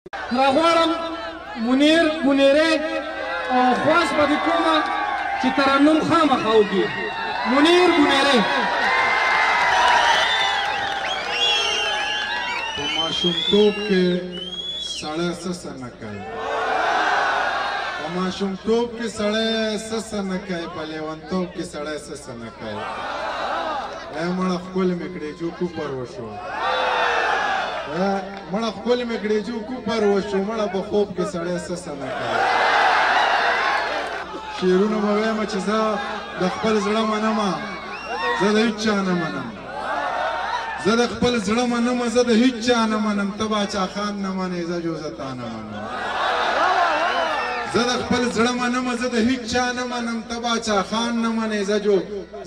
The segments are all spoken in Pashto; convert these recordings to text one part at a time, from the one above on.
راغواړم منیر بونیری او خواست به دې کومه چې ترنم خامخا وکړي. منیر بونیری. په ماشومتوب کې سړی څه څه نه کوي، په ماشومتوب کې سړی څه څه نه کوي، په لیونتوب کې سړی څه څه نه کوي. ای مړه ښکل مې کړې جو کوپر وشو، مړه ښکل مې کړې جو کوپر وشو، مړه په خوب کې سړی څه څه نه کوي. شعرونه به وایم چې زه د خپل زړه منمه، زه د هیچا نه منم، زه د خپل زړه منم، زه د هیچا نه منم، ته باچا خان نه منې، زه جو زه تا نه منم. زه د خپل زړه منم، زه د هیچا نه منم، ته باچا خان نه منې، زه جو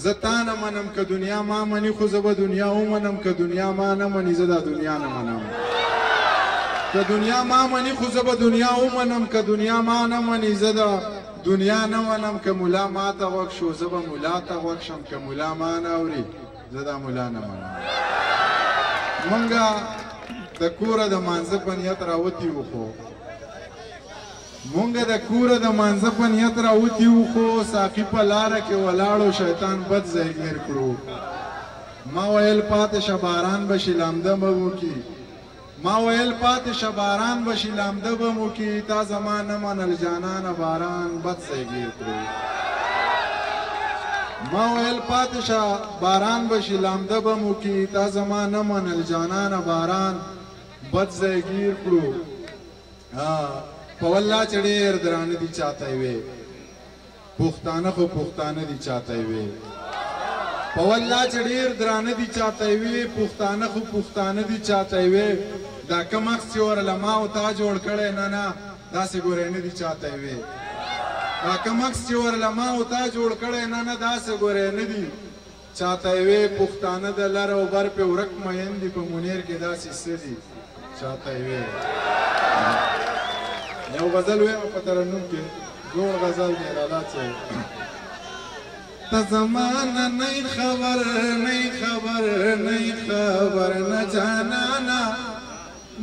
زه تا نه منم. که دنیا ما مني خو زه به دنیا ومنم، که دنیا ما نه مني زه دا دنیا نه منم. که دنیا ما مني خو زه به دنیا ومنم، که دنیا ما نه مني زه دا دنیا نه منم. که ملا ما ته غوږ شو زه به ملا ته غوږ شم، که ملا ما نه اوري زه دا ملا نه منم. مونږه د کوره د مانځه په نیت راوتي وو، خو مونږه د کوره د مانځه په نیت راوتي وو، خو ساقي په لاره کې ولاړو، شیطان بد ځای ګیر کړو. ما ویل پاتې شه باران به شي لامده به وکړي، ما ویل پاتې شه باران به شي لامده به مو کړي، تا زما نه منل جانانه باران بد ځای ګیر کړو. ما ویل پاتې شه باران به شي لامده به مو کړي، تا زما نه منل جانانه باران بد ځای ګیر کړو. په والله چې ډېر درانه دي چاته یې وې، پښتانه خو پښتانه دي چاته یې وې، په والله چې ډېر درانه دي چاته یې وې، پښتانه خو پښتانه دي چاته یې وې. دا کوم عکس چې ورله ما او تا جوړ کړی، نه نه داسې ګورې نه دي چاته یې وې. دا کوم عکس چې ورله ما او تا جوړ کړی، نه نه داسې ګورې نه دي چاته یې وې. پښتانه د لر او بر پې ورک میین دي، په منیر کې داسې څه دي چاته یې وې. یو غزل وایم په ترنم کې، جوړ غزل دی لالا چې ته زمانه نه خبر، نه خبر، نه خبر، نه جانانا،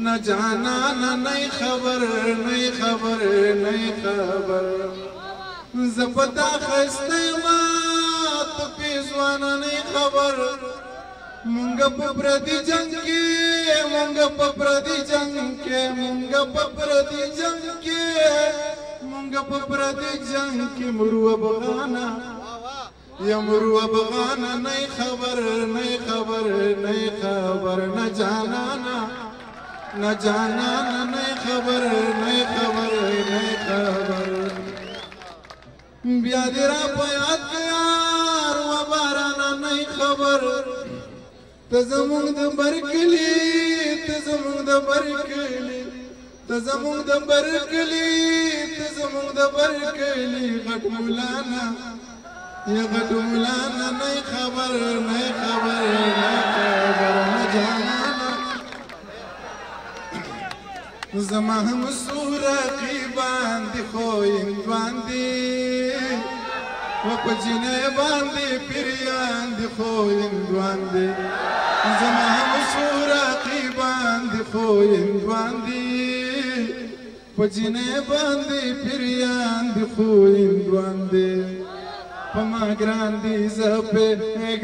نه جانانا، نه خبر، نه خبر، نه خبر، زه په تا ښایسته یمه ته پې ځوانه نه خبر. مونږ په پردي جنګ کې، مونږ په پردي جنګ کې، مونږ په پردي جنګ کې، مونږ په پردي جنګ کې مرو افغانه، یا مرو افغانه، نه خبر، نه خبر، نه خبر، نه جانانا، نه جانانا، نه خبر، نه خبر، نه خبر. بیا دې را په یاد که یار و بارانه، نه خبر. ته زمونږ د برکلي، ته زمونږ د برکلي، ته زمونږ د برکلي، ته زمونږ د برکلي غټ مولانا، یا غټ مولانا، نه خبر، نه خبر، نه خبر، نه جانانا. زما هم سورقي باندې خو هندوان دي، و په جینۍ باندې پیریان دي خو هندوان دي. زما هم سورقي باندې خو هندوان دي، په جینۍ باندې پیریان دي خو هندوان دي. په ما ګران دي زه پې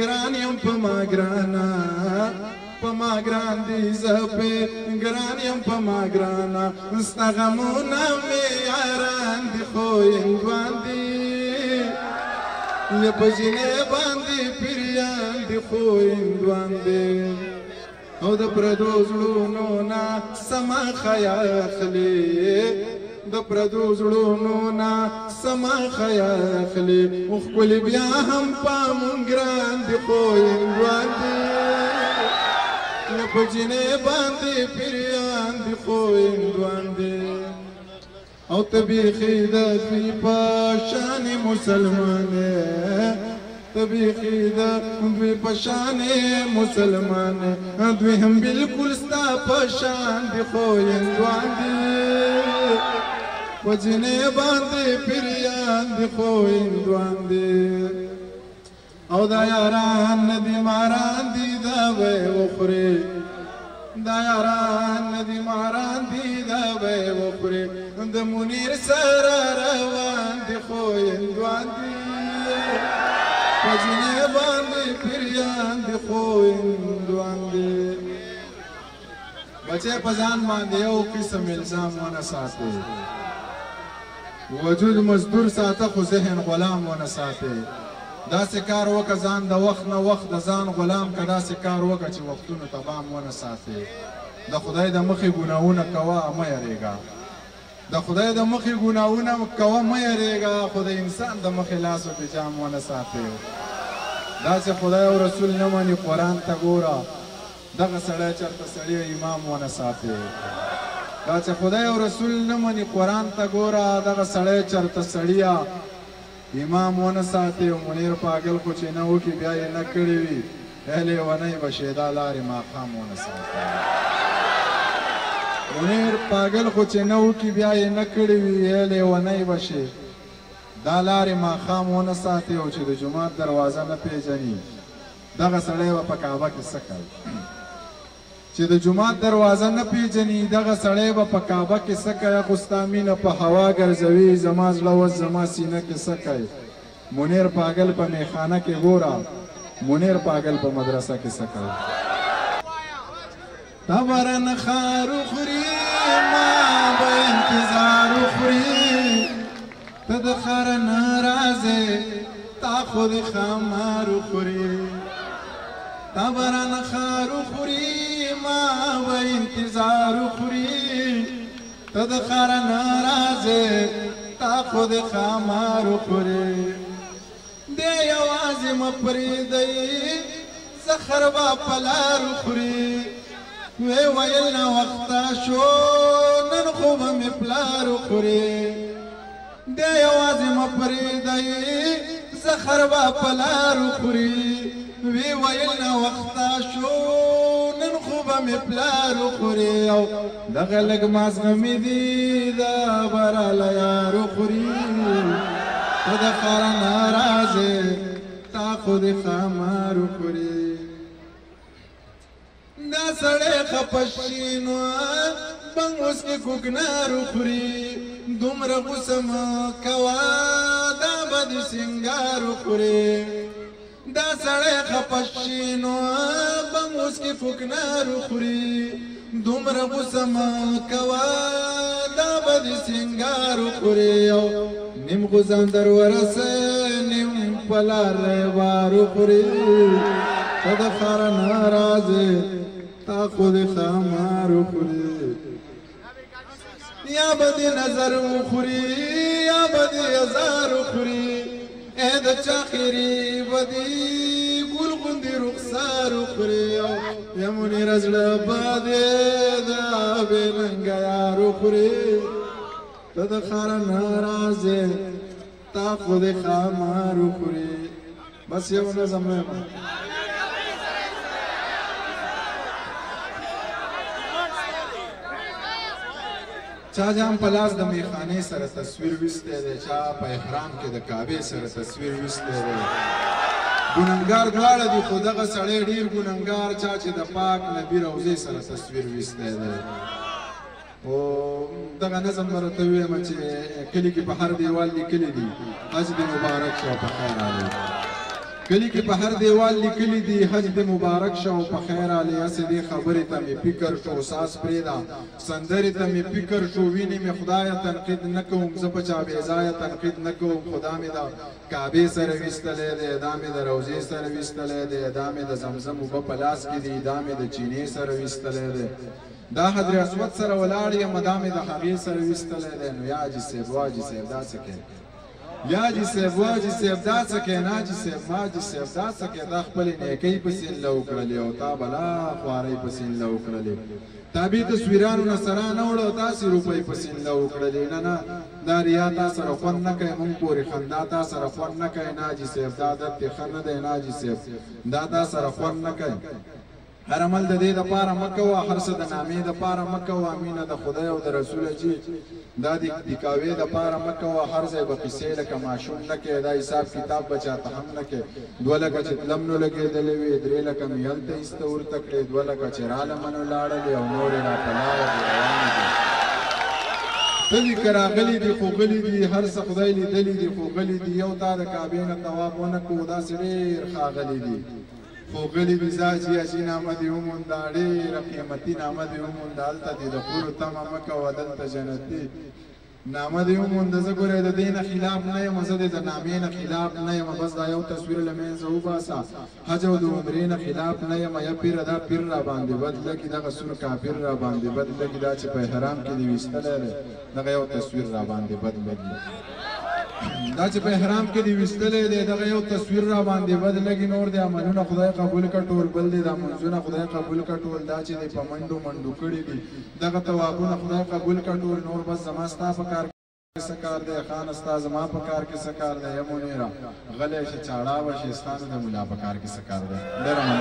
ګران یم، په ما ګرانه، په ما ګران دي زه پې ګران یم، په ما ګرانه، ستا غمونه مې یاران دي خو هندوان دي، یا په جینۍ باندې پیریان دي خو هندوان دي. او د پردو زړونو نه سما خیا اخلي، د پردو زړونو نه سما خیا اخلي، او ښکلي بیا هم په مونږ ګران دي خو هندوان دي، یا په جینۍ باندې پیریان دي خو هندوان دي. او ته بیخي د دوی په شان مسلمان، ته بیخي د دوی په شان مسلمان، دوی هم بالکل ستا په شان دي خو هندوان دي، په جینۍ باندې پیریان دي خو هندوان دي. او دا یاران نه دي ماران دي دا به یې وخوري، دا یاران ندي ماران دي دا به یې وخوري د منیر سره روان دي خو هندوان دي په جینۍ باندې پیریان دي خو هندوان دي. بچې په ځان باندې یو قسم الزام ونه ساتې، وجود مزدور ساته خو ذهن غلام ونه ساتې. داسې کار وکړه ځان د وخت نه وخت د ځان غلام که، داسې کار وکړه چې وختونو ته بام ونه ساتې. د خدای د مخې ګناهونه کوه مه یریږه، د خدای د مخې ګناهونه کوه مه یریږه، خو د انسان د مخې لاس او پجام ونه ساتې. داسې خدای او رسول نه مني قرآن ته ګوره، دغه سړی چېرته سړی امام ونه ساتې. دا چې خدای او رسول نه مني قرآن ته ګوره، دغه سړی چېرته سړیه امام ونه ساتې. او منیر پاګل خو چې نه وکړي بیا یې نه کړې وي، ای لیونی به شې دا لارې ماښام ونه ساتې. منیر پاګل خو چې نه وکړي بیا یې نه کړې وي، ای لیونی به شې دا لارې ماښام ونه ساتې. او چې د جومات دروازه نه پېژني دغه سړی به په کعبه کې څه کوي؟ چې د جومات دروازه نه پېژني دغه سړی به په کعبه کې څه کوي؟ خو ستا مینه په هوا ګرځوي، زما زړه اوس زما سینه کې څه کوي؟ منیر پاګل په میخانه کې ګوره، منیر پاګل په مدرسه کې څه کوي؟ تبرن خار خوري ما به انتظار خوري، ته د ښاره نه راځې تا خو دې ښامار خوري. تبرن خار خوري ما به انتظار خوري، ته د ښاره نه راځې تا خو دې ښامار خوري. دی یوازې مه پرېږدئ زخر به په لار خوري، وی ویل ناوخته شو نن خو به مې پلار خوري. دی یوازې مه پرېږدئ زخر به په لار خوري، وی ویل ناوخته شو نن خو به مې پلار خوري. او دغه لږ مازغه مې دي دا به راله یار خوري، ته د ښاره نه راځې تا خو دې ښامار خوري. دا سړی خفه شي نو بنګ اوس کې کوکنار خوري، دومره غوسه مه کوه دا به دې سینګار خوري. دا سړی خفه شي نو بنګ اوس کې کوکنار خوري، دومره غوسه مه کوه دا به دې سینګار خوري. او نیم خو ځان در ورسې نیم په لار بار خوري، ته د ښاره نه راځې تا خو دې ښامار خوري. یا به دې نظر وخوري یا به دې ازار وخوري، ای د چا خیرې به دې ګل غوندې رخسار وخوري. او یا منیر زړه به دې دا بې ننګه یار وخوري، ته د ښاره نه راځې تا خو دې ښامار وخوري. بس یو نظم وایم. چا جام په لاس د میخانې سره تصویر ویستی دی، چا په احرام کې د کعبې سره تصویر ویستی دی. ګنهګار دواړه دي خو دغه سړی ډېر ګنهګار، چا چې د پاک نبي روضې سره تصویر ویستی دی. او دغه نظم به راته ووایم چې کلي کې په هر دیوال لیکلي دي حج دې مبارک شه او په خیر راغلې. کلي کې په هر دیوال لیکلي دي حج دې مبارک شه او په خیر راغلې. هسې دې خبرې ته مې فکر شو ساز پرېږده، سندرې ته مې فکر شو، وینې مې خدایه تنقید نه کوم، زه په چا بې ځایه تنقید نه کوم. خدا مې د کعبې سره ویستلی دی، دا مې د روضې سره ویستلی دی، دا مې د زمزم اوبه په لاس کې دي، دا مې د چینې سره ویستلی دی، دا حجر اسود سره ولاړ یم، دا مې د هغې سره ویستلی دی. نو یا حاجي صاحب واجي صاحب دا څه کوې؟ یا حاجي صاحب واجي صاحب دا څه کوې؟ نه حاجي صاحب ماجي صاحب دا څه کوې؟ تا خپلې نیکۍ پسې نله وکړلې او تا بلا خوارۍ پسې نله وکړلې، تا بې تصویرانو نه سره نه وړه او تاسې روپۍ پسې نله وکړلې. نه نه دا ریا تا سره خوند نه کوي، مونږ پورې خندا تا سره خوند نه کوي. نه حاجي صاحب دا عادت دې ښه نه دی، نه حاجي صاحب دا تا سره خوند نه کوي. هر عمل د دې دپاره مه کوه، هر څه د نامې دپاره مه کوه، مینه د خدای او د رسول جي دا د دکاوې دپاره مه کوه، هر ځای به قصې لکه ماشوم نه کوې، دا حساب کتاب به چاته هم نه کوې. 2 لکه چې تلم نو لګېدلې وې، 3 لکه مې هلته ایسته ورته کړې، 2 لکه چې رالمه نو لاړلې او نورې را په لاره دي روانې دي. ته دي که راغلي دي خو غلي دي، هر څه خدای لیدلي دي خو غلي دي، یو تا د کعبې نه طواف ونه کړو داسې ډېر ښاغلي دي خو غلي دي. ځه چې حاجي نامه دې ومونده، ډېره قیمتي نامه دې ومونده، هلته دې د حورو تمه مه کوه، دلته جنتي نامه دې ومونده. زه ګورې د دې نه خلاف نه یم، زه دې د نامې نه خلاف نه یم، بس دا یو تصویر له منځه وباسه. حج او د عمرې نه خلاف نه یم، یا پیره دا پیر را باندې بد لګي، دغه سور کافر را باندې بد لګي، دا چې په احرام کې دې ویستلی دی دغه یو تصویر را باندې بد لګي، دا چې په احرام کې دې ویستلی دی دغه یو تصویر را باندې بد لګي. نور دې عملونه خدای قبول کړه ټول، بل دې دا منځونه خدای قبول کړه ټول، دا چې دې په منډو منډو کړي دي دغه توابونه خدای قبول کړه ټول. نور بس زما ستا په کار کې څه کار دی خان، ستا زما په کار کې څه کار دی؟ یا منیره غلی شه، چاړه به شې، ستا نو د ملا په کار کې څه کار دی؟ ډېره مننه.